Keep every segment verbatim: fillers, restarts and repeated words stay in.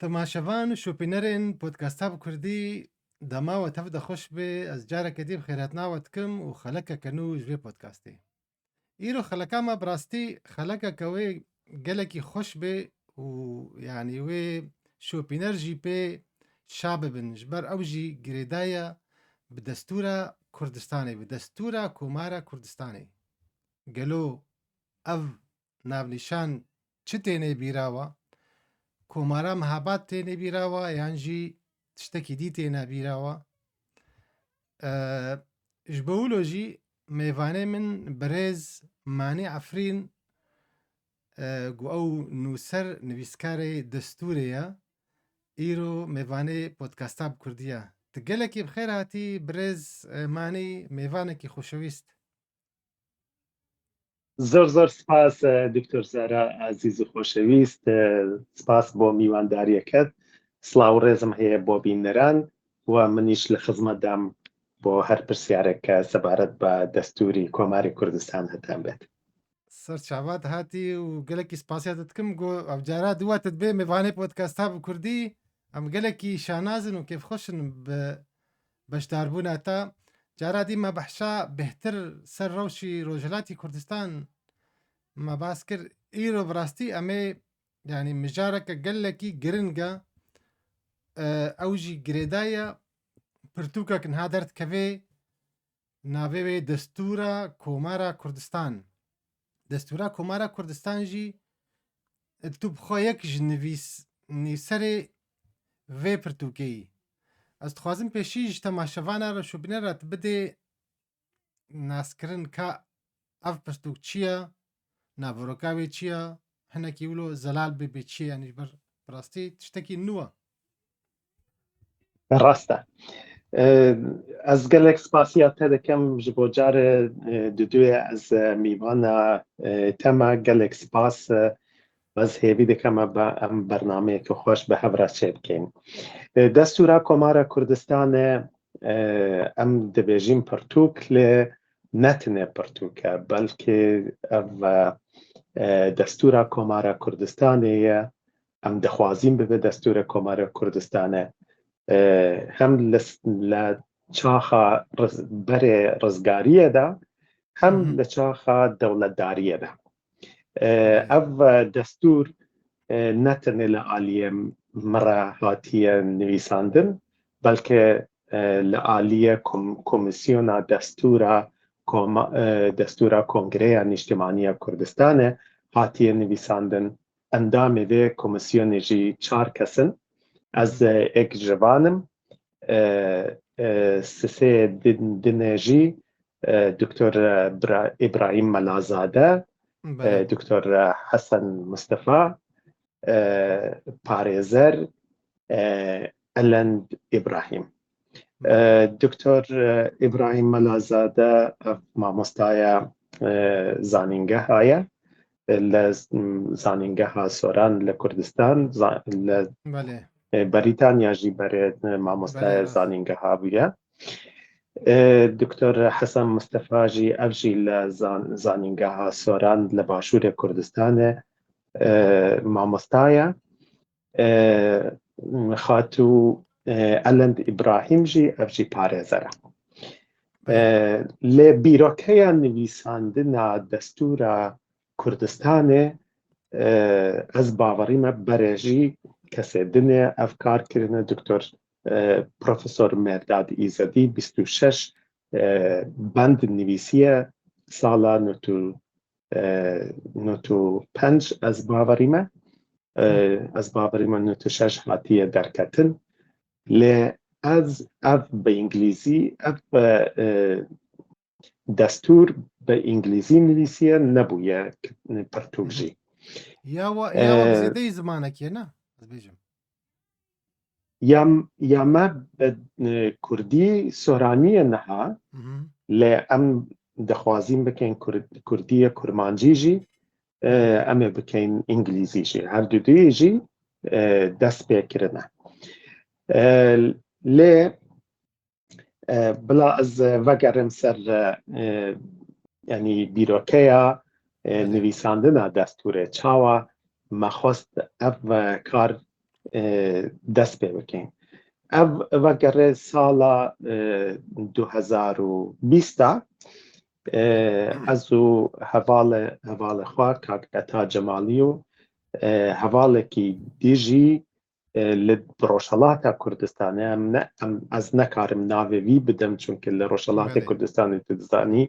Temaşevan û şopînerên Podcasta bi Kurdî, dema we tev de xweş be, ez careke dî bi xêrhatina we dikim û xelekeke nû ji vê podcastê. Îro xeleka me bi rastî xelekeke wê gelekî xweş be û, yanî, wê şopîner jî pê şa bibin, ji ber ew jî girêdayî ye bi destûra Kurdistanê, bi destûra Komara Kurdistanê. Gelo ev navnîşan çi têne bîra we? Komara Mehabad têne bîra we yan jî tiştekî dî têne bîra we? E, ji bo wilo jî mêvanê min birêz Manî Efrîn, e, ku ew nûser, nivîskarê destûrê ye, îro mêvanê Podcasta bi Kurdî ye. Tu gelekî bi xêr hatî birêz, e, Manî, mêvanekî xoşewîst. Zor zor spas, e, Doktor Zara ezîz û xoşewîst. E, spas bo mîwandariyeket. Silav û rêzim heye bo bîneran û min îş li xizmet dem bo her pirsyareke sebaret bi destûrî Komarê Kurdistan hetem bet. Ser çavat hatî û gelekî spasiya te dikim ku ev cara dû we tu dibê mêvanê Podcasta bi Kurdî. Em gelekî şanaz in û kêfxweş in bi beşdarbûna te. Cara dî me behsa bêhtir ser rewşî Rojhilatî Kurdistan me bas kir. Îro bi rastî em ê, yanî, mijareke gelekî giring e. E, ew jî girêdayî ye. Pirtûkek niha derdikeve, navê wê Destûra Komara Kurdistan. Destûra Komara Kurdistan jî, e, tu bi xwe yek ji nivîs-, nivîserê vê pirtûkê yî. Ez dixwazim pêşî ji temaşevana re, şopînera re tu bidê naskirin ka ev pirtûk çi ye, naveroka wê çi ye, hinekî wilo zelal bê, bê çi ye, yanî ji ber bi rastî tiştekî nû ye. Rast e. E, ez gelek spasiya te dikim ji bo carê, e, duduyê ez, e, mîvana, e, te me. Gelek spas, e, ez hêvî dikim em be-, em bernameyeke xweş bi hev re çêbikên. E, Destûra Komara Kurdistanê, e, em dibêjin pirtûk, lê ne tenê pirtûk e, belkî ev, e, e, Destûra Komara Kurdistanê ye. Em dixwazin bibe destûrê Komara Kurdistanê, e, hem li s-, li çaxa riz-, berê rizgariyê de, hem Hı hı. li çaxa dewletdariyê de. E, Belê. Ev, e, destûr, e, ne tenê li aliyê min re hatiye nivîsandin, belke, e, li aliyê kom-, Komîsyona Destûra Koma-, e, Destûra Kongreya Nîştimanî ya Kurdistanê hatiye nivîsandin. Endamê vê komîsyonê jî çar kes in. Ez, e, êk ji van im. E, e, sisê din-, dinê jî, e, Doktor Bra-, Îbrahîm Melazade, e, Belê. Doktor Hesen Mistefa, e, parêzer, e, Elend Îbrahîm. E, Doktor, e, Îbrahîm Melazade, ev mamostaya, e, zanîngeha ye. Li z-, zanîngeha Soran li Kurdistan, za-, li, Belê. e, Berîtanya jî berê, e, mamostaya Belê, rast. zanîngeha bûye. E, Doktor Hesen Mistefa jî, ev jî li zan-, zanîngeha Soran li Başûrê Kurdistanê, e, mamosta ye. E, Xatû, e, Elend Îbrahîm jî, ev jî parêzer e. E, Belê. Lê bîrokeya nivîsandina destûra Kurdistanê, e, ez bawerî me berê jî kesê din e, ev kar kirine Doktor, e, Profesor Merdad Îzedî bîst û şeş, e, bend nivîsiye sala nod û, e, nod û pênc ez bawerî me. E, Hı. Ez bawerî me nod û şeş hatiye derketin. Lê ez ev bi îngilîzî, ev, e, e, destûr bi îngilîzî nivîsiye, nebûye pirtûk Hı hı. jî. Ya wa, ya wa E, zêdeyî zimanekî ye, ne? Ez bêjim. Ya, ya me bi, e, kurdî soranî ye niha, Hı hı. lê em dixwazîn bikên kur-, kurdiyê kurmancî jî, e, Hı hı. em ê bikeyn îngilîzî jî. Her du duyê jî, e, dest pê kirine. E, lê, e, bila ez, e, vegerim ser, e, e, yanî bîrokeya, e, Belê. nivîsandina destûrê. Çawa me xwest ev, e, kar, e, dest pê bikin. Ev vegere sala, e, du hezar û bîst de, e, ez û hevalê, hevalê xwe, kak Eta Cemalî û, e, hevalekî dî jî, e, li Rojhelata Kurdistanê, em ne, em, ez nekarim navê vî bidim, çunke li Rojhelatê Belê. Kurdistanê tu dizanî,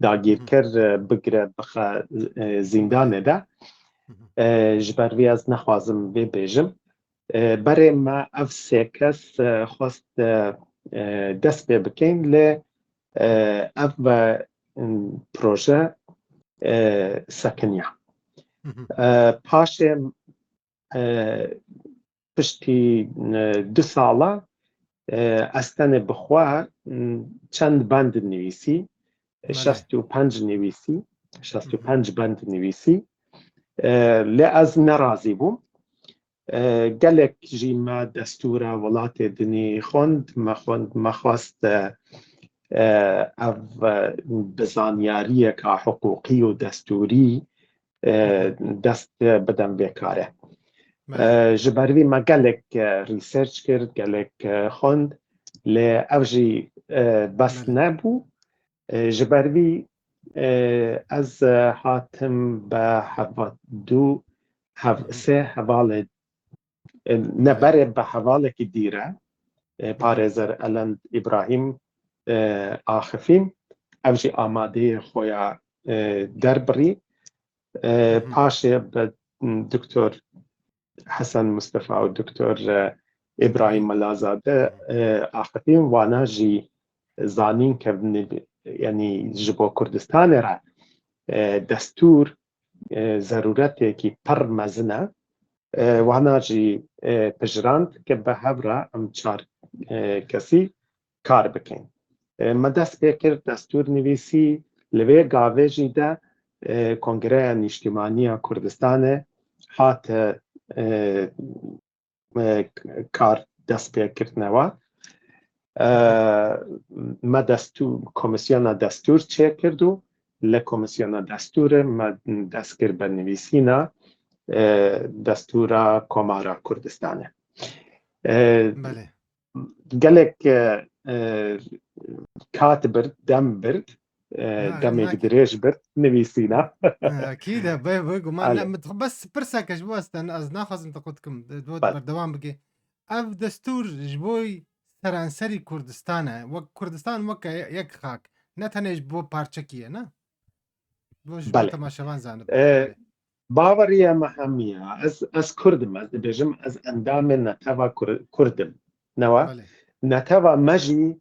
dagîrker, e, bigire bixe, e, zîndanê de. Hı hı. E, ji ber vî ez nexwazim vê bêjim. E, berê me ev sê kes, e, xwest, e, e, dest pê bikin, lê, e, ev, e, proje, e, sekiniya. Hı hı. E, paşê, e, piştî, e, du sala, e, ez tenê bi xwe, m, çend bend nivîsî, Belê. şest û pênc nivîsî, Hı hı. şest û pênc bend nivîsî. E, lê ez nerazî bûm. E, gelek jî me destûra welatê dinî xwend, me xwend, me xwest, e, e, ev, e, bi zanyariyeka hiqûqî û destûrî, e, Hı hı. dest bidem vê karê. Belê. E, ji ber vî me gelek, e, research kir, gelek, e, xwend, lê ev jî, e, bes Belê. nebû. E, ji ber vî, e, ez, e, hatim bi heva-, du, hev-, Hı hı. sê hevalê, e, ne Belê. berê bi hevalekî dî re, e, Hı hı. parêzer Elend Îbrahîm, e, axifîm. Ev jî amadeyê xwe ya, e, derbirî. E, Hı hı. paşê bi, m, Doktor Hesen Mustafa û Doktor, e, Îbrahîm Melazade, e, axifîn, wana jî zanîn ke bi-, yanî ji bo Kurdistanê re, e, destûr, e, zerûretekî pir mezin e. E, wana jî, e, pijirand ke bi hev re em çar, e, kesî kar bikin. E, me dest pê kir, destûr nivîsî, li vê gavê jî de, e, Kongreya Nîştîmaniya Kurdistanê hate, e, e, kar dest pê kirine we. E, me destû-, Komîsyona Destûr çêkird û li Komîsyona Destûrê me dest kir bi nivîsîna, e, Destûra Komara Kurdistanê. E, Belê. gelek, e, e, kat bird, dem bird, e, Ha, demê nak- dirêj bird, nivîsîna. Ha, akîd e, be, be, guman, Alê. ne, mit-, bes pirseke ji bo ez te, ez naxwazim te qut kim, de, de, Bale. berdewam bike. Ev destûr ji bo seranserî Kurdistan e, wek Kurdistan weke yek xak, ne tenê ji bo parçekî ye, ne? Bo ji bo Bale. temaşevan zanib. E, Bale. Baweriya me hemiya, ez, ez Kurd im, ez dibêjim, ez endamê neteva Kur-, Kurd im. Newa? Belê. Neteva me jî,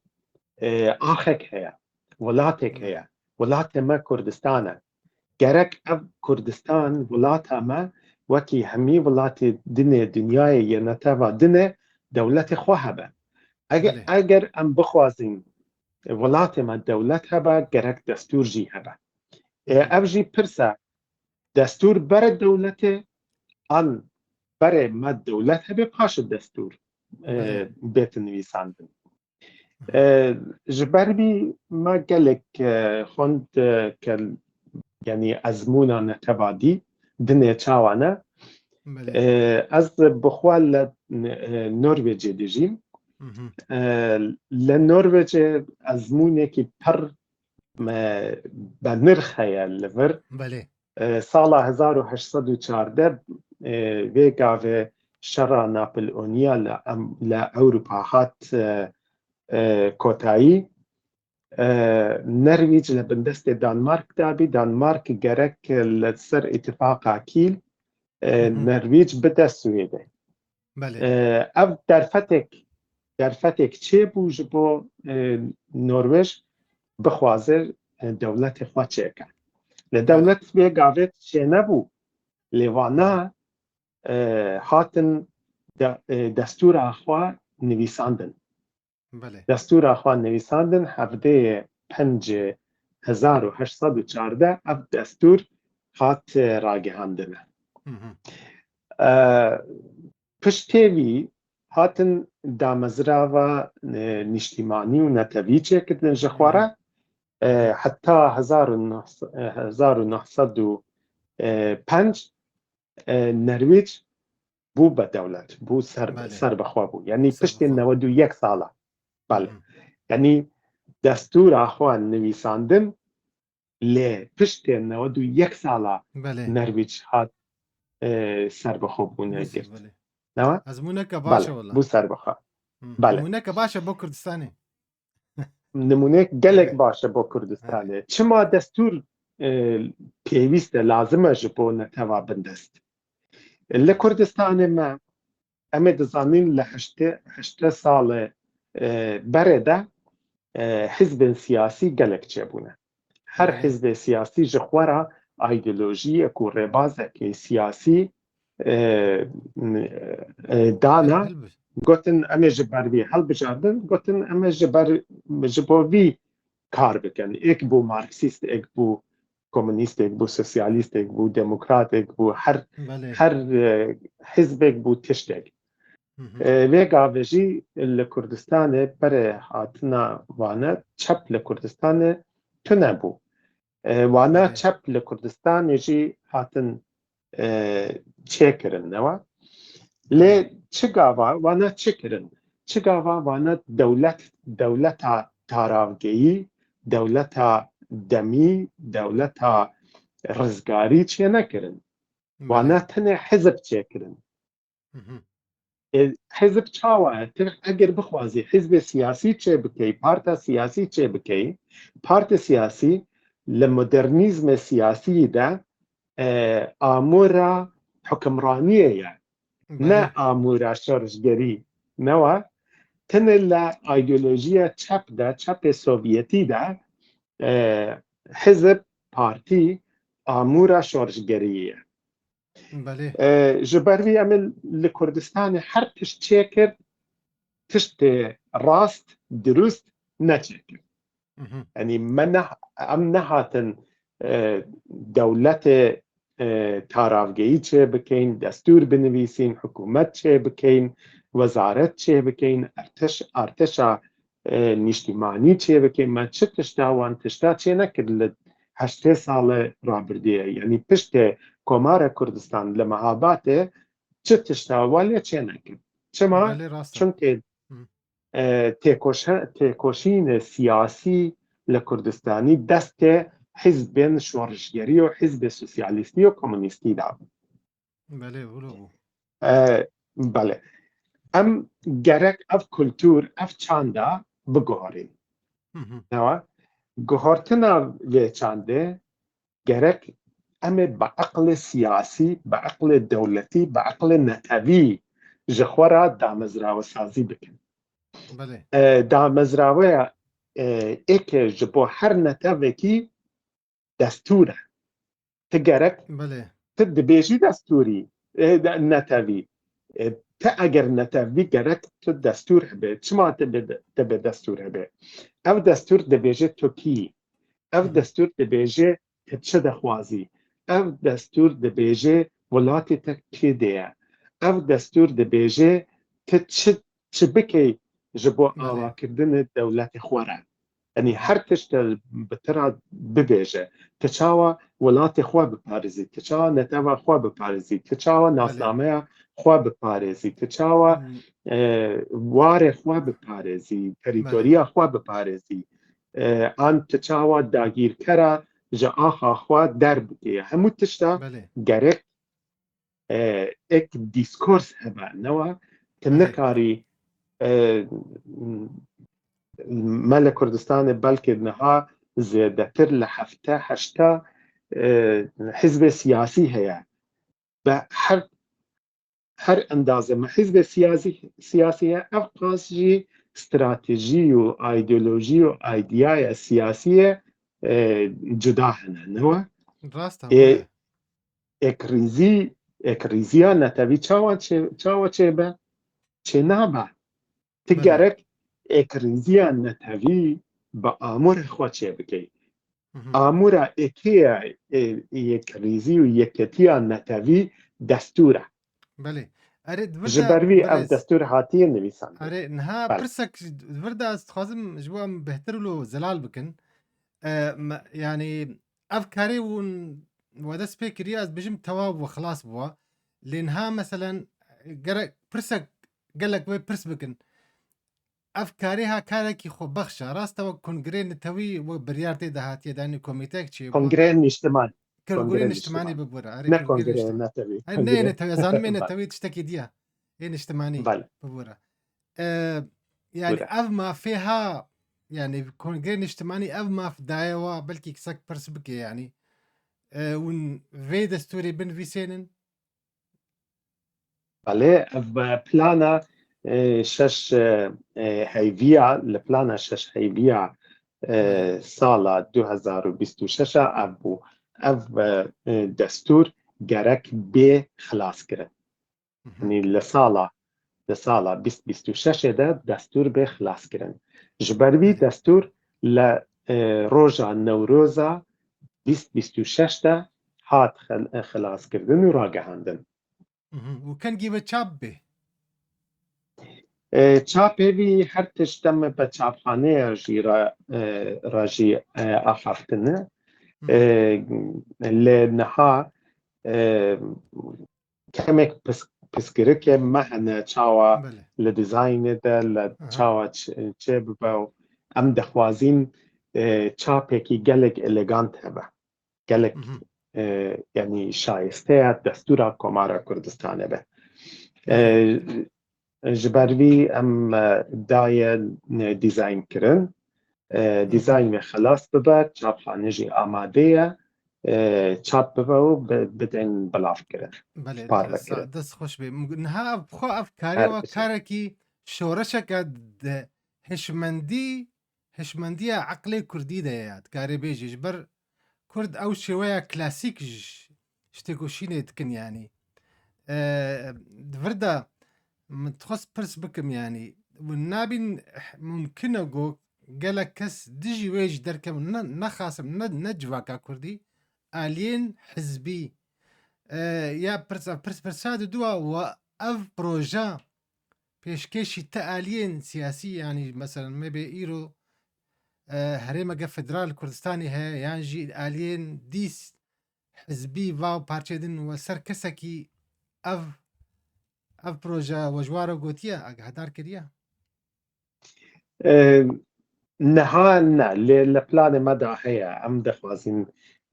e, axek heye, welatek Belê. heye. Welatê me Kurdistan e. Gerek ev Kurdistan, welata me, wekî hemî welatê dinê, dinyayê yê neteva dinê, dewletê xwe hebe. Ege-, Belê. eger em bixwazin welatê me dewlet hebe, gerek destûr jî hebe. E, Belê. ev jî pirse, destûr bere dewletê, an berê me dewlet hebe, paşê destûr, e, Belê. bête nivîsandin. E, ji ber vî me gelek, e, xwend, e, ke, yanî ezmûna neteva dî, dinê çawa ne. Belê. E, ez bi xwe li, e, Norwêcê dijîm. Hı hı. E, li Norwêcê ezmûnekî pir, e, benirx heye li vir. Belê. E, sala hezar û heşt sed û çardeh, e, vê gavê şera Napoleoniya li em-, li Ewropa hat, e, e, kotayî. E, Nerwîc li bindestê Danmark de bî. Danmark gerek li ser îtifaqa Kîl, e, Hı hı. Nerwîc bide Swêdê. Belê. E, ev derfetek, derfetek çêbû ji bo, e, Norwêj bixwaze, e, dewletê xwe çêke. Li Belê. dewlet vê gavê çênebû. Lê vana, e, hatin de, e, destûra xwe nivîsandin. Belê. Destûra xwe nivîsandin, hevdeyê pencê hezar û heşt sed û çardeh ev destûr hat, e, ragihandin. Hı hı. E, piştê vî hatin damezrava, e, nîştîmanî û netewî çêkirin ji xwe re. E, heta hezar û neh sed, e, hezar û neh sed û pênc, e, Nerwîc bû be dewlet, bû ser, Belê. serbixwe bû. Yanî piştê Serbixwe. newed û yek sala. Belê. Hı hı. Yanî destûra xwe nivîsandin, lê piştê newed û yek sala Belê. Nerwîc hat, e, serbixwe bûne Nîşe, girt. belê. Ne wa? Ezmûneke baş e Belê, wela. bû serbixwe. Hı. Belê. Ezmûneke baş e bo Kurdistanê. Nimûnek gelek Evet. baş e bo Kurdistanê. Evet. Çima destûr, e, pêwîst e, lazim e ji bo netewa bindest? Li Kurdistanê me, em ê dizanîn li heştê, heştê salê, e, berê de, e, hizbên siyasî gelek çêbûne. Her Evet. hizbê siyasî ji xwe re îdeolojiyek û rêbazekê siyasî, e, e, dana, Hilbi- gotin em ê ji ber vî hilbijardin, gotin em ê ji ber, ji bo vî kar bikin. Êk bû marksîst, êk bû komunîst, êk bû sosyalîst, êk bû demokrat, êk bû her, Belê. her, e, hizbek bû tiştek. Hı hı. E, vê gavê jî li Kurdistanê berê hatina wane çep li Kurdistanê tune bû. E, wana Belê. çep li Kurdistanê jî hatin, e, çêkirin, ne wa? Lê Belê. çi gava wana çi kirin? Çi gava wana dewlet, dewleta taravgehî, dewleta demî, dewleta rizgarî çênekirin? Belê. Wana tenê hizb çêkirin. Hı hı. E, hizb çawa ye? Tu eger bixwazî hizbê siyasî çêbikey, parta siyasî çêbikey, partê siyasî li modernîzmê siyasî de, e, amûra hukimraniyê ye. Ne Belê. amûra şorişgerî. Ne wa? Tenê li îdeolojiya çep de, çepê Sovyetî de, e, hizb, partî amûra şorişgeriyê ye. Belê. E, ji ber vî em ê li Kurdistanê her tişt çêkir, tiştê rast, dirust neçêkir. Mhm. Yanî me ne, em nehatin, e, dewletê, e, taravgehî çêbikeyn, destûr binivîsîn, hikûmet çêbikeyn, wezaret çêbikeyn, erteş, arteşa e, nîştîmanî çêbike. Me çi tişta wan tişta çênekir li heştê salê rabirdiyê. Yanî piştê Komara Kurdistan li Mehabatê çi tişta wa lê çênekir. Çima? Belê, rast e. Çimkî, Hı. e, têkoşe-, têkoşînê siyasî li Kurdistanî destê hizbên şorişgerî û hizbê sosyalîstî û komunîstî de bû. Belê, wilo bû. E, belê. Em gerek ev kultur, ev çanda biguherîn. Hı hı. Newa? Guhertina vê çandê gerek em ê bi eqlê siyasî, bi eqlê dewletî, bi eqlê netewî ji xwe re damezrawesazî bikin. Belê. E, damezraweya, e, êkê ji bo her netewekî destûr e. Tu gerek Belê. tu dibêjî destûrî, e, de-, netewî. E, tu eger netewî gerek tu destûr hebe. Çima tu bi, tu bi destûr hebe? Ev destûr dibêje tu kî yî. Ev Hı hı. destûr dibêje tu çi dixwazî. Ev destûr dibêje welatê te kê de ye. Ev destûr dibêje tu çi, çi bikey ji bo Belê. avakirdinê dewletê xwe re. Yanî Hı hı. her tişt te bi te re bibêje. Tu çawa welatê xwe biparêzî, tu çawa netewa xwe biparêzî, tu çawa Belê. nasnameya xwe biparêzî, tu çawa, Hmm. e, warê xwe biparêzî, Belê. terîtoriya xwe biparêzî, e, an tu çawa dagîrkera ji axa xwe derbikê. Hemû tişta Belê. gerek, e, ek dîskors hebe, newa? Tu Belê. nikarî, e, me li Kurdistanê belkî niha zêdetir li hefte, heşta, e, hizbê siyasî heye. Bi her, her endaze me hizbê siyasî, siyasî heye, ev qas jî stratejî û îdeolojî û îdîaya siyasî ye, e, cuda hene, newa? Rast e, Ê, wê. êkrîzî, êkrîziya netewî çawa çê-, çawa çêbe? Çênabe. Tu Belê. gerek êkrîziya netewî bi amûrê xwe çêbikey. Hı hı. Amûra êkê ya, ê, êkrîzî û yeketiya netewî destûr e. Belê. Erê, di vir Ji de ber vî ev birêz. destûr hatiye nivîsandin. Erê, niha Belê. pirsek ji, di vir de ez dixwazim ji bo em bêhtir wilo zelal bikin. E, me, yanî ev karê hûn we dest pê kiriye, ez bêjim tewaw bû, xilas bû. Lê niha meselen gerek pirsek, gelek wê pirs bikin. Ev karê ha karekî xwebexş e. Rast e, wek kongreyê netewî wek biryar tê de hatiye danî, komîtek çêbû. Kongreyên niştimanî. Kongreyê Kongreyê niştimanî niştimanî. bibûre. Erê, Ne kongreyê kongreyê niştimanî. netewî. Erê, neyê Kongreyê netewî, ez zanimê Bale. Netewî tiştekî diya. Ê niştimanî Bale. bibûre. Ee, yani Bûre. ev mafê ha, yani kongreyê niştimanî ev maf daye wa, belkî kesek pirs bike yani. Ee, hûn vê destûrê binivîsênin? Belê, ev, e, plana, e, şeş, e, e, heyviya, li plana şeş heyviya, e, Belê. sala du hezar û bîst û şeş a ev bû. Ev, e, e, destûr gerek bê xilaskirin. Hı hı. Yanî li sala, li sala bîst bîst û şeş de destûr bê xilaskirin. Ji ber vî Belê. destûr li, e, roja Newroza bîst bîst û şeş de hat xil-, xilaskirdin û ragihandin. Hı hı. Û kengî ve çap bê? E, çapê vî her tişt em bi çapxaneya jî re, e, re jî, e, axaftine. Hı hı. E, lê niha, e, kemek pis-, pisgirikê me hene çawa Belê. li dizaynê de, li Aha. çawa ç-, çêbibe û em dixwazîn, e, çapekî gelek elegant hebe. Gelek, Mhm. e, yanî şayeste ya destûra Komara Kurdistanê be. E, Mhm. ji ber vî em, e, daye, e, dîzayn kirin. E, Mhm. dîzayn ve xelas bibe, çapxane jî amade ye. E, çap bibe û bi-, bidên belav kirin. Belê, Parve dest, kirin. dest xweş be. Niha ev, xwe ev karê Her wa tişt. karekî şoreşeke de hişmendî, hişmendiya eqlê kurdî de ye, dikarê bêjî. Ji ber kurd ew şêweya klasîk ji, ji têkoşînê dikin, yanî. E, di vir de min dixwest pirs bikim, yanî, hûn nabîn mumkin e ku gelek kes dijî wê jî derkevin, ne, ne xasim, ne, ne civaka kurdî, aliyên hizbî. E, ya pirs, pirs, pirsa di dua wa ev proje pêşkêşî ti aliyên siyasî, yanî, meselen, me bê îro, e, herêmeke federal Kurdistanê heye, yan jî aliyên dîs hizbî va û parçeyê din we ser kesekî ev, ev proje we ji wan re gotiye, agahdar kiriye? E, niha ne, lê li planê me de heye. Em dixwazin,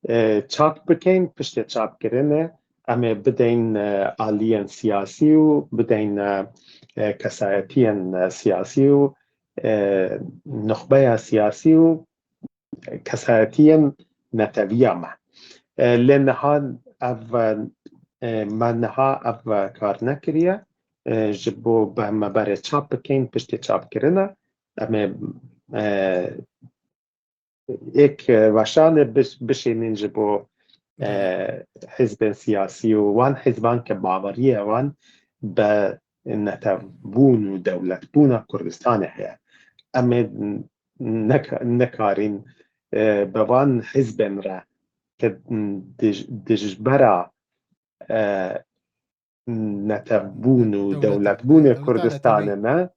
e, çap bikin, piştê çapkirinê em ê bideyne, e, aliyên siyasî û bideyne, e, e, kesayetiyên, e, siyasî û, e, nuxbeya siyasî û kesayetiyên neteviya me. E, lê niha ev, e, me niha ev kar nekiriye. E, ji bo be me berê çap bikeyn, piştê çapkirina, em ê, e, êk, e, weşanê biş-, bişînin ji bo, e, Belê. hizbên siyasî û wan hizban ke baweriyê wan bi netevbûn û dewletbûna Kurdistanê heye. Em ê neka-, nekarîn, e, bi van hizbên re ke dij-, dijbera, e, netevbûn û Dewleta, dewletbûnê dewleta Kurdistanê netewî. ne,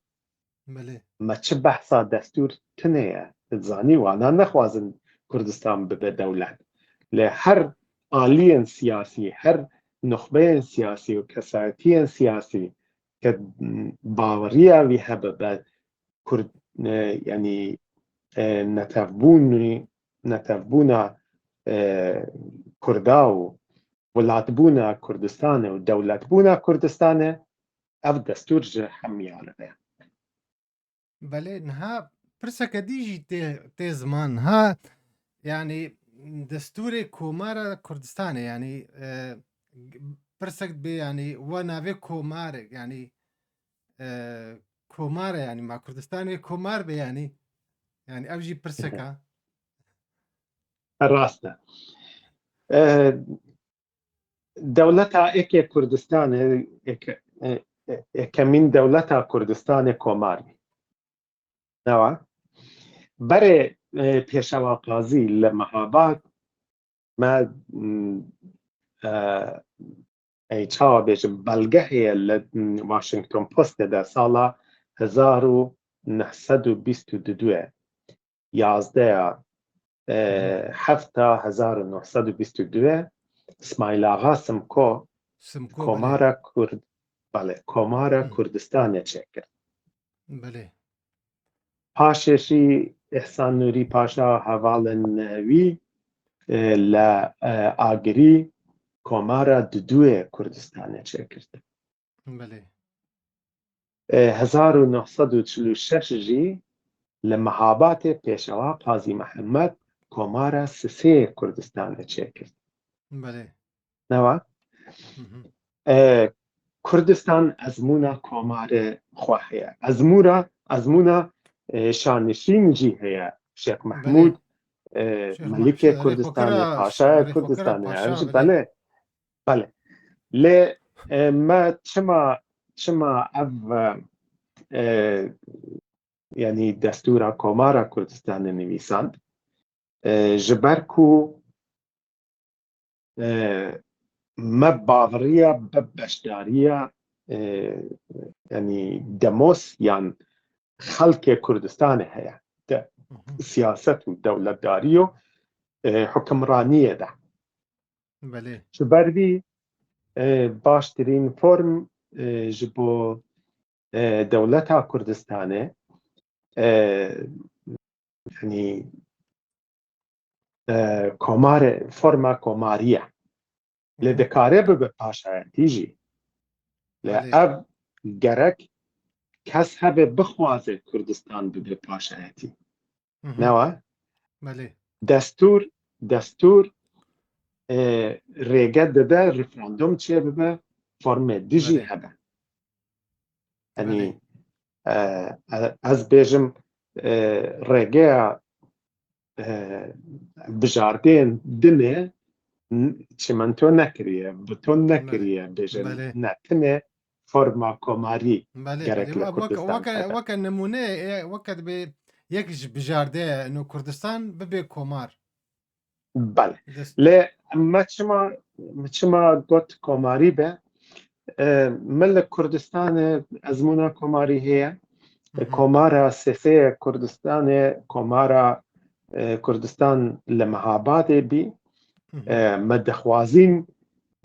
Belê. me çi behsa destûr tune ye. Tu dizanî, wana nexwazin Kurdistan bibe dewlet. Lê her aliyên siyasî, her nuxbeyên siyasî û kesayetiyên siyasî ke baweriya wî hebe be Kurd, e, yanî, e, netevbûnî, netevbûna, e, Kurda û welatbûna Kurdistanê û dewletbûna Kurdistanê, ev destûr ji hemiyan re ye. Belê, niha pirseke dî jî tê, tê ziman. Ha, yanî destûrê Komara Kurdistanê, yanî, e, pirsek bê, yanî we navê Komar, yanî, e, Komar e, yanî ma Kurdistan wê Komar be, yanî. Yanî ev jî pirsek e. Rast e. E, Dewleta êkê Kurdistanê, êk-, e, e, êkemîn dewleta Kurdistanê Komar bî. Newa? Berê, e, Pêşewa Qazî li Mehabad me, m, e, ey çawa bêjim, belge heye li, m, Washington Postê de sala hezar û neh sed û bîst û du, yazdeya, e, Hı hı. hefta hezar û neh sed û bîst û du, Îsmaîl Axa Simko, Simko, belê. Komara Kurd, Belê, Komara Kurdistanê çêkir. Belê. Paşê jî Îhsan Nûrî Paşa hevalên wî, e, li, e, Agirî Komara Duduyê Kurdistanê çêkir. Belê. E, hezar û neh sed û çil û şeş jî li Mehabatê Pêşewa Qazî Mihemed Komara Sisê Kurdistanê çêkir. Belê. Newa? Hı hı. E, Kurdistan ezmûna komarê xwe heye. Ezmûra, ezmûna, e, şanişîn jî heye. Şêx Mehmûd, e, Şêx Melikê Mehmûd, Kurdistanê, Rêxokira, Paşaya Rêxokira Kurdistanê, Paşa, ev jî belê. Belê. Belê. Lê, e, me çima, çima ev, e, e, yanî destûra Komara Kurdistanê nivîsand? E, ji ber ku, e, me baweriya bi beşdariya, e, yanî demos yan xelkê Kurdistanê heye. De, Hı hı. siyaset û dewletdarî û, e, hukimraniyê de. Belê. Ji ber vî, e, baştirîn form, e, ji bo, e, dewleta Kurdistanê, e, yanî, e, komare, forma komarî ye. Lê Hı. dikare bibe paşayetî jî. Lê Belê. ev gerek kes hebe bixwaze Kurdistan bibe paşayetî. Hı hı. Newa? Belê. Destûr, destûr, e, rêge dide referandum çêbibe, formê dijî Belê. hebe. Belê. Yanî, e, e, ez bêjim, e, rêgeya, e, bijardên dinê n-, çimento nekiriye, beton Belê. Nekiriye, bêjin Belê. ne, tinê forma komarî Belê, gerek belê. li Wa-, weke, Kurdistan weke, hebe. Weke nimûne, e, weke dibê yek ji bijardê ino Kurdistan bibe komar. Belê. Dest- Lê me çima, me çima got komarî be? E, me li Kurdistanê ezmûna komarî heye. Hı hı. Komara Sêsê Kurdistanê, Komara, e, Kurdistan li Mehabadê bî. Hı hı. E, me dixwazîn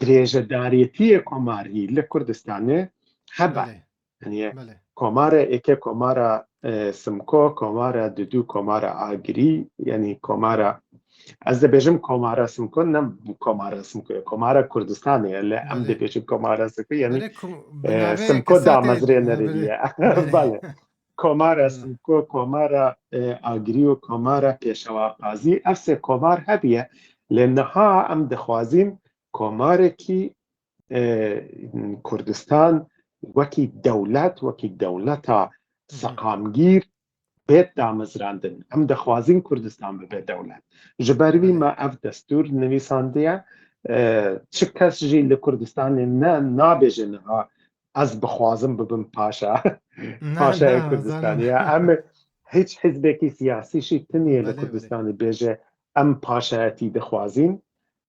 dirêjedariyetiyê komarî li Kurdistanê hebe. Belê. Yanî Belê. komara êkê, komara, e, Simko, komara dudû, komara Agirî, yanî komara, ez dibêjim komara Simko, ne komara Simko ye, komara Kurdistanê ye, lê em Belê. dibêjin komara Simko, yanî, Belê ku-, bi e, navê Simko hesatê, damezrênerî belê. ye. Belê. Belê. Komara Hı. Simko, komara, e, Agirî û komara Pêşewa Qazî, ev sê komar hebiye, lê niha em dixwazîn komarekî, e, Kurdistan wekî dewlet, wekî dewleta Hı hı. seqamgîr bêt damezrandin. Em dixwazin Kurdistan bibe dewlet. Ji ber vî Belê. me ev destûr nivîsandiye. E, çi kes jî li Kurdistanê ne, nabêje niha ez bixwazim bibim paşa, Ne, paşayê ne, Kurdistanê zanim. Ya. Em hiç hizbekî siyasî jî tiniye li Belê, belê. Kurdistanê bêje em paşayetî dixwazin.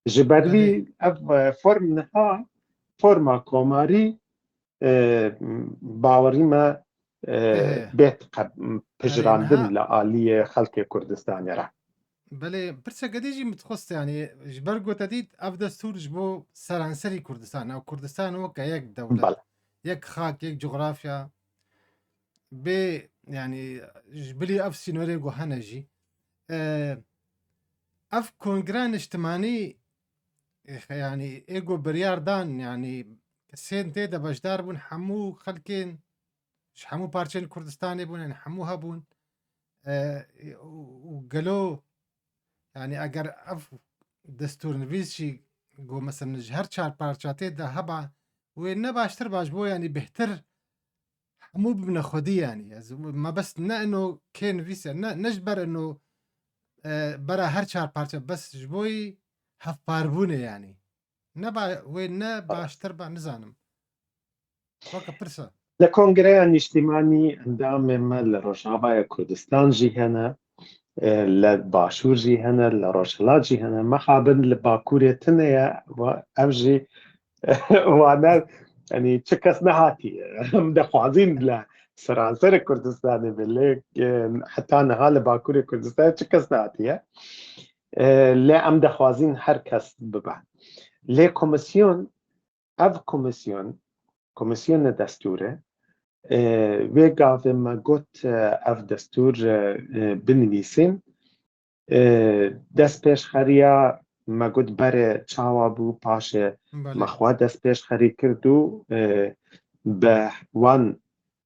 Ji ber vî Belê. ev, e, form niha forma komarî, e, bawerî me, e, Ehe. bêt qe-, pijirandin niha li aliyê xelkê Kurdistanê re. Belê, pirseke dî jî min dixwest, yanî, ji ber ku te dît, ev destûr ji bo seranserî Kurdistan, ew Kurdistan weke yek dewlet, Belê. Yek xak, yek cografya, bê, yanî, ji bilî ev sînorê ku hene jî. E, ev kongre niştimanî, e, yanî, ê ku biryar dan, yanî, kesên tê de beşdar bûn, hemû xelkên ji hemû parçeyên Kurdistanê bûn, yanî hemû hebûn. E, û, û gelo, yanî eger ev destûrnivîs jî ku, mesela, ji her çar parça tê de heba, wê ne baştir ba ji bo, yanî bêhtir hemû bibine xwedî, yanî. Ez, mebest ne ino kê nivîse, ne, ne ji ber ino, e, bera her çar parça, bes ji bo yî hevparbûnê, yanî. Ne ba-, wê ne baştir ba, nizanim. Weke pirsa. Li Kongreya Nîştîmanî endamê me li Rojavaya Kurdistan jî hene, e, li Başûr jî hene, li Rojhilat jî hene. Mixabin li Bakurê tune ye, wa-, ev jî wane, yanî çi kes nehatiye. Em dixwazîn li seranserê Kurdistanê be, lê, e, heta niha li Bakurê Kurdistanê çi kes nehatiye. E, lê em dixwazîn her kes bibe. Lê komîsyon, ev komîsyon, Komîsyona Destûrê, e, wê gavê me got, e, ev destûr, e, e, binivîsîn. E, dest pêş xeriya me got berê çawa bû, paşê Belê. me xwe dest pêş xerî kir û, e, bi wan,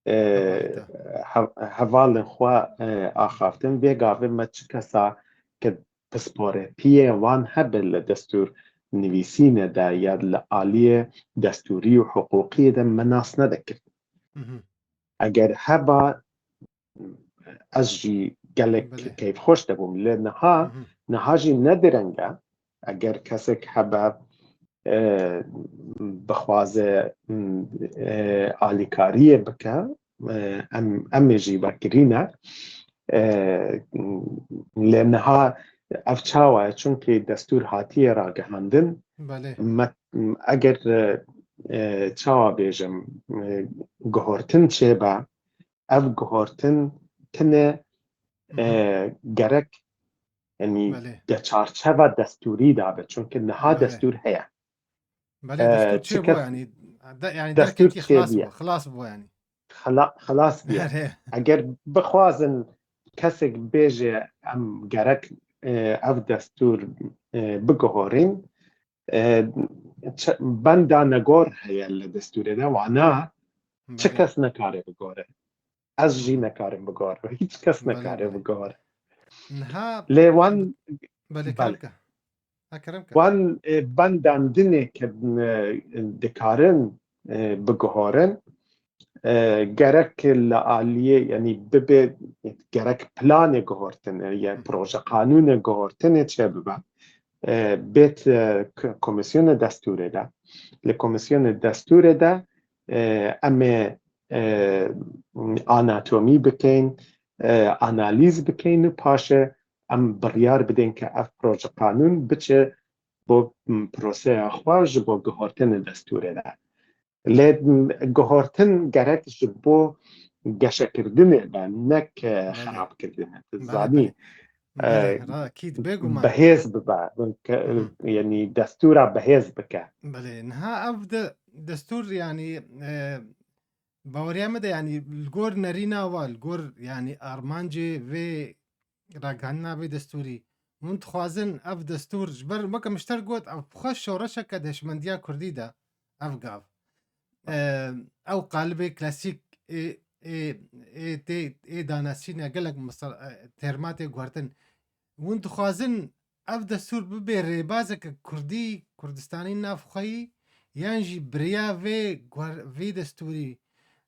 e, Hevalî te. hev-, hevalên xwe, e, axaftin. Vê gavê me çi kesa ke pisporê piyê wan hebe li destûr nivîsîne de ya li aliyê destûrî û hiqûqiyê de me nas nedekir. Mhm. Eger heba, ez jî gelek Belê. keyfxweş dibûm. Lê niha, Mhm. niha jî ne direng e. Eger kesek hebe, e, bixwaze, m, e, alîkariyê bike, e, em, em ê jî vekirîne. E, lê niha ev çawa ye? Çunkî destûr hatiye ragihandin. Belê. Me, eger, e, e, çawa bêjim, e, guhortin çêbe, ev guhortin tine, Hı hı. e, gerek, yanî Belê. de çarçeva destûrî de be. Çunke niha Belê. destûr heye. Belê, E, destûr çi çêbû kes-, yanî, de, yanî destûr derketî xilas çêbûye. bû, xilas bû yanî. Xela-, xilas bûye. Belê. Eger bixwazin kesek bêje em gerek, e, ev destûr, e, biguhorîn, e, çi-, benda negor heye li destûrê de, wana çi Belê. kes nekare bigore. Ez jî nekarim bigore. Hiç kes Belê, nekare belê. bigore. Niha Lê wan, Belê, belê. kerem ke. Ha, kerem ke. Wan, e, bendan dinê ke, e, dikarin, e, biguhorin, e, gerek li aliyê, yanî bibe gerek planê guhortinê, ya Hı hı. proje qanûnê guhortinê çêbibe. E, bêt, e, k-, komîsyonê destûrê de. Li komîsyonê destûrê de, e, em ê, e, anatomî bikeyn, e, analîz bikeyn û paşê em biryar bidin ke ev proje qanûn biçe bo, m, proseya xwe ji bo guhortinê destûrê de. Lê, m, guhortin gerek ji bo geşekirdinê be, nek, e, Belê. xerabkirdinê. Tu Belê, zanî, belê. e, Belê, ra-, kî bêguman. bihêz bibe, ke, Hı hı. yanî destûra bihêz bike. Belê, niha ev de destûr, yanî, e, baweriya me de, yanî, li gor nerîna wa, li gor, yanî, armancê vê ragihandina vê destûrî, hûn dixwazin ev destûr, ji ber weke min ji te re got, ev xwe şoreşeke di hişmendiya kurdî de, ev gav. E, ew qalibê klasîk ê, ê, ê tê, ê danasîne gelek misal, e, terma tê guhertin. Hûn dixwazin ev destûr bibe rêbazeke kurdî, kurdistanî navxweyî, yan jî bi riya vê guher-, vê destûrî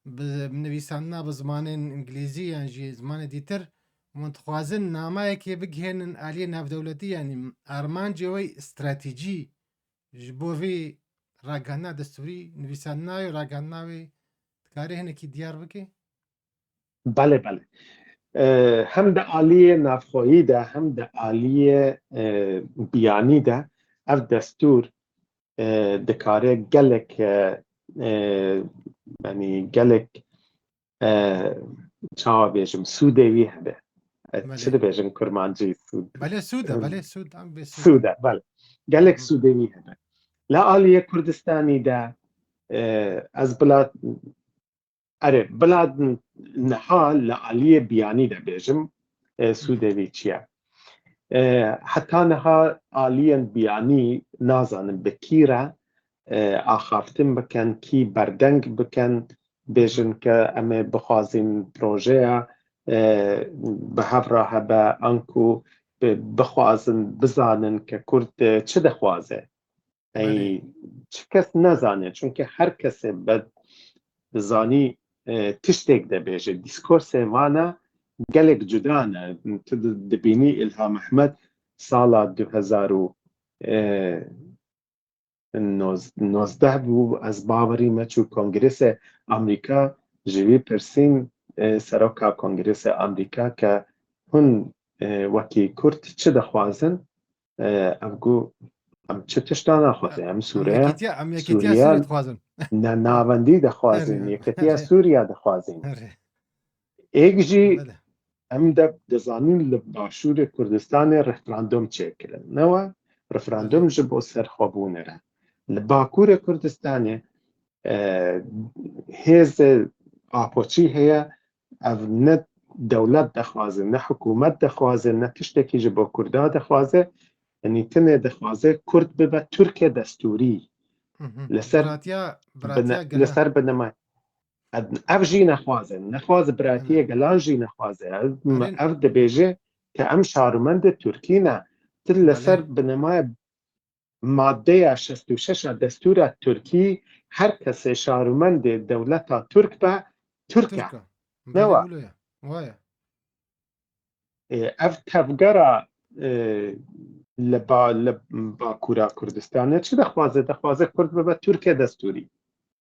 bi nivîsandina bi zimanên îngilîzî yan jî zimanê dîtir, hûn dixwazin namayekê bigihênin aliyê navdewletî, yanî armancê wê stratejî ji bo vê ragihandina destûrî, nivîsandina wê û ragihandina wê, dikarî hinekî diyar bikî? Belê, belê. E, hem di aliyê navxweyî de, hem di aliyê, e, biyanî de ev destûr, e, dikare gelek, e, e, yanî gelek, e, çawa bêjim, sûdê wî hebe. E, çi Belê. dibêjin kurmancî? Sûd. Belê, sûd e, Em, belê, sûd, em bê sûd. Sûd e, belê. Gelek Hı hı. sûdê wî hebe. Li aliyê Kurdistanî de, e, ez bila, erê, bila niha li aliyê biyanî de bêjim, e, Hı hı. sûdê wî çi ye? E, heta niha aliyên biyanî nazanin bi kî re, e, axaftin bikin, kî berdeng bikin, bêjin ke em ê bixwazin projeya, e, bi hev re hebe, anku bi-, bixwazin bizanin ke Kurd, e, çi dixwaze. Ey, Belê. çi kes nezane, çunke her kesê be dizanî, e, tiştek dibêje. Dîskorsê vana gelek cuda ne. Tu di-, dibînî Îlham Ehmed sala du hezar û, e, noz-, nozdeh bû, ez bawerî me çû Kongresê Amerîka, ji wî pirsîn, e, Seroka Kongresê Amerîka ke hûn, e, wekî Kurd çi dixwazin? E, ev got, em çi tişta naxwazin? Em Em Sûriye, yekîtiya, em yekîtiya Sûriye Sûriye dixwazin. ne navendî dixwazin, Erê. yekîtiya Erê. Sûriye dixwazin. Erê. Êk jî Belê. em de dizanin li Başûrê Kurdistanê referandum çêkirin. Newe referandum Belê. ji bo serxwebûnê re. Li Bakurê Kurdistanê, e, hêzê Apoçî heye, ev ne dewlet dixwaze, ne hikûmet dixwaze, ne tiştekî ji bo Kurda dixwaze. Yanî tenê dixwaze Kurd bibe Tirkê destûrî. Li ser Biratiya, biratiya bine-, gele. Li ser binema-, ev jî nexwaze. Nexwaze biratiyê gelan jî nexwaze. Ev, ev dibêje ke em şarûmendê Tirkî ne. Tu li ser binemaya maddeya şeşt û şeş a destûra Tirkî, her kesê şarûmendê dewleta Tirk be, Tirk e. Tirk e. Ne wa? Belê, wilo ye. Wa ye. Ê, ev tevgera, ê, li ba-, li Bakûra Kurdistanê çi dixwaze? Dixwaze Kurd bibe Tirkê destûrî.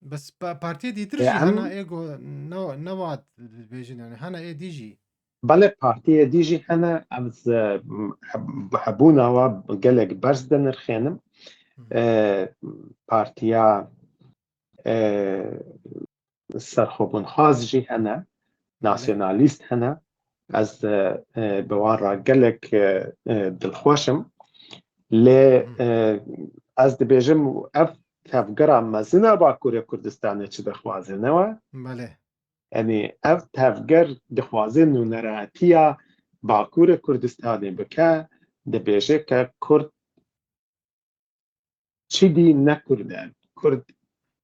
Bes pa-, partiyê dîtir jî hene ê go-, ne, ne wa dibêjin, yani hene ê dî jî. Belê, partiyê dî jî hene, ez, e, heb-, hebûna wa gelek berz dinirxênim. Hı. E, partiya, e, serxwebûnxwaz jî hene, nasyonalîst hene. Ez, e, e, bi wan re gelek, e, e, dilxweş im. Lê, e, ez dibêjim ev tevgera mezin a Bakurê Kurdistanê çi dixwaze, ne we? Belê. Yanî ev tevger dixwaze nûneratiya Bakurê Kurdistanê bike, dibêje ke Kurd çi dî ne Kurd e. Kurd,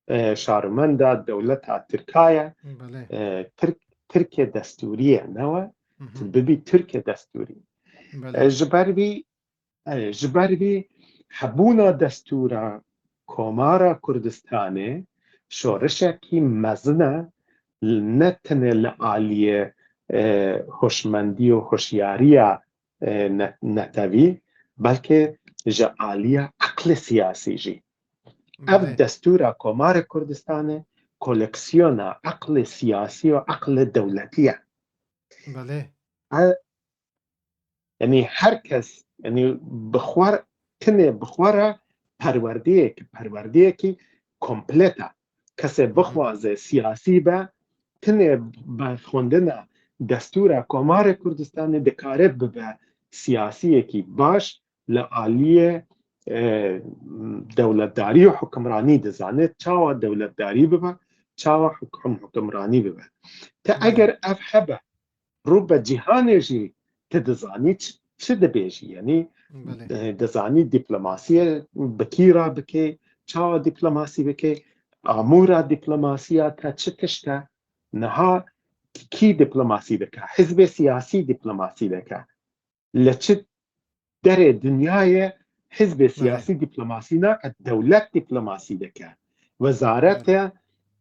e, şarmenda dewleta Tirka ye. Belê. E, Tirk, Tirkê destûrî ye, ne we? Hı hı. Tu bibî Tirkê destûrî. Belê. E, ji ber vî, e, ji ber vî hebûna destûra Komara Kurdistanê şorişekî mezin e, ne tenê li aliyê, e, hoşmendî û hoşyariya e, ne-, netewî, belkê ji aliya eqlê siyasî jî. Ev Belê. destûra Komarê Kurdistanê koleksiyona eqlê siyasî û eqlê dewletî ye. Belê. E, yanî her kes, yanî bi xwe re, tenê bi xwe re perwerdeyek, perwerdeyekî komplet e. Kesê Hı hı. bixwaze siyasî be, tenê bi xwendina destûra Komarê Kurdistanê dikare bibe siyasiyekî baş li aliyê, e, dewletdarî û hukimranî dizane, çawa dewletdarî bibe, çawa hukum-, hukimranî bibe. Te Belê. eger ev hebe, rû be cîhanê jî tu dizanî çi, çi dibêjî, yanî, Belê. e, dizanî dîplomasiyê bi kî re bike, çawa dîplomasî bike, amûra dîplomasiya te çi tişt e, niha kî dîplomasî dike, hizbê siyasî dîplomasî dike. Li çi derê dinyayê hizbê Belê. siyasî dîplomasî nake, dewlet dîplomasî dike. Wezarete, Belê.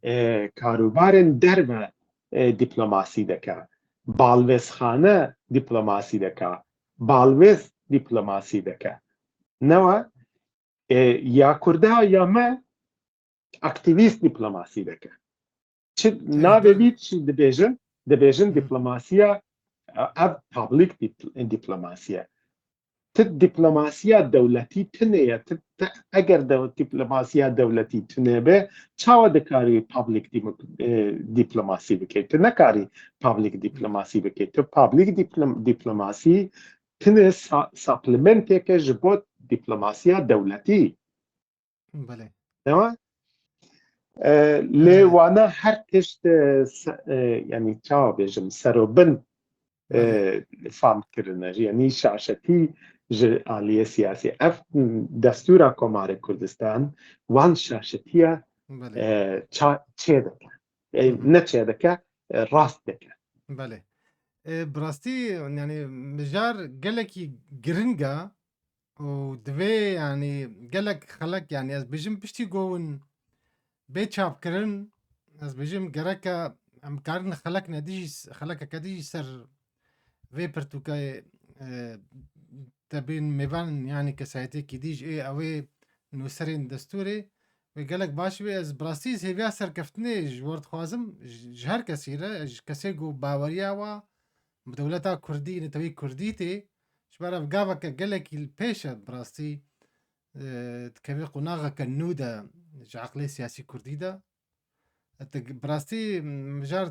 e, karûbarên derve, e, dîplomasî dike. Balvêzxane dîplomasî dike. Balvêz dîplomasî dike. Ne we? E, ya Kurda ya me aktîvîst dîplomasî dike. Çi Çi navê dil- vî çi dibêjin? Dibêjin Hı. dîplomasiya, e, ev public dîp-, dîplomasiya. Ti dîplomasiya dewletî tune ye. Ti, ti, eger de-, dîplomasiya dewletî tune be, çawa dikarî public dîmo-, e, dîplomasî bike? Ti nekarî public dîplomasî bike. Ti public dîplom-, dîplomasî tune sa-, supplementeke ji bo dîplomasiya dewletî. Belê. Ewa, e, lê E, wana her tişt, e, se-, e, yanî çawa bêjim, serobin, e, Belê. fam kirine. Yanî şaşetî ji aliyê siyasî. Ev, m, destûra Komarê Kurdistan wan şaşetiya, Belê. e, ça-, çê dike. E, Hı hı. ne çê dike, e, rast dike. Belê. E, bi rastî, yanî mijar gelekî giring e. Û divê, yanî, gelek xelek, yanî, ez bêjim piştî ku hûn bê çapkirin, ez bêjim gereke em karin xelek ne dijî s-, xelekeke dijî ser vê pirtûkê, e, te bên mêvan, yanî kesayetêkî dî ji ê ew ê nûserên destûrê wê gelek baş bê. Ez bi rastî hêviya serkeftinê ji we re dixwazim, ji, ji her kesî re, ji kesê ku baweriya wa bi dewleta Kurdî, netewî Kurdî tê, ji ber ev gaveke gelekî li pêş e bi rastî, e, dikeve qonaxeke nû de ji eqlê siyasî Kurdî de. E, te, bi rastî, mijar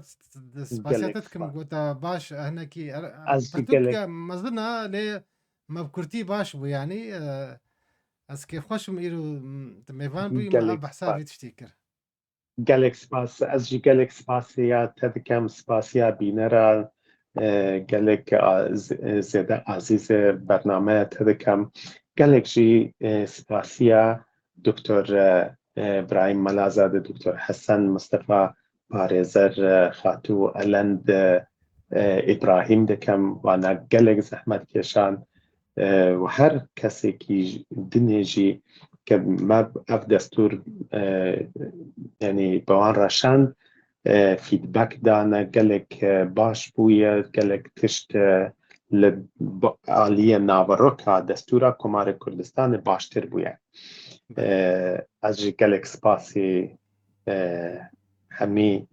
spasiya te dikim, spas. Gota baş, e, hinekî, e, Ez jî pirtûkeke gelek mezin e, lê me bi kurtî baş bû, yanî, e, ez kêfxweş im îro, m, tu mêvan bûyî, me ev behsa vî tiştî kir. Gelek spas, ez jî gelek spasiya te dikem, spasiya bînera, e, gelek a-, z-, e, zêde azîz e bernameya te dikem. Gelek jî, e, spasiya Doktor, e, e, Birahîm Melazade, Doktor Hesen Mistefa, Parêzer, e, Xatû Elend, e, e, Îbrahîm dikem, wana gelek zehmetkêşan, e, û her kesekî j-, dinê jî ke me ev destûr, e, yanî bi wan re şand, e, feedback dane, gelek, e, baş bûye, gelek tişt, e, li ba-, aliyê naveroka destûra Komarê Kurdistanê baştir bûye. E, ez jî gelek spasî, e, hemî,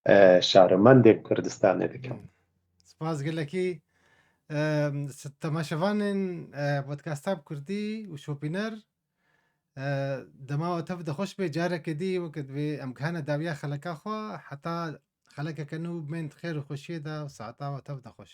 e, şaromendên Kurdistanê dikim. Spas gelekî. Em, s-, temaşevanên, e, podcasta bi kurdî û şopîner, e, dema we tev de xweş be, careke dî weke divê em gihane dawiya xeleka xwe, heta xelekeke nû bên di xêr û xweşiyê de û saeta we tev de xweş.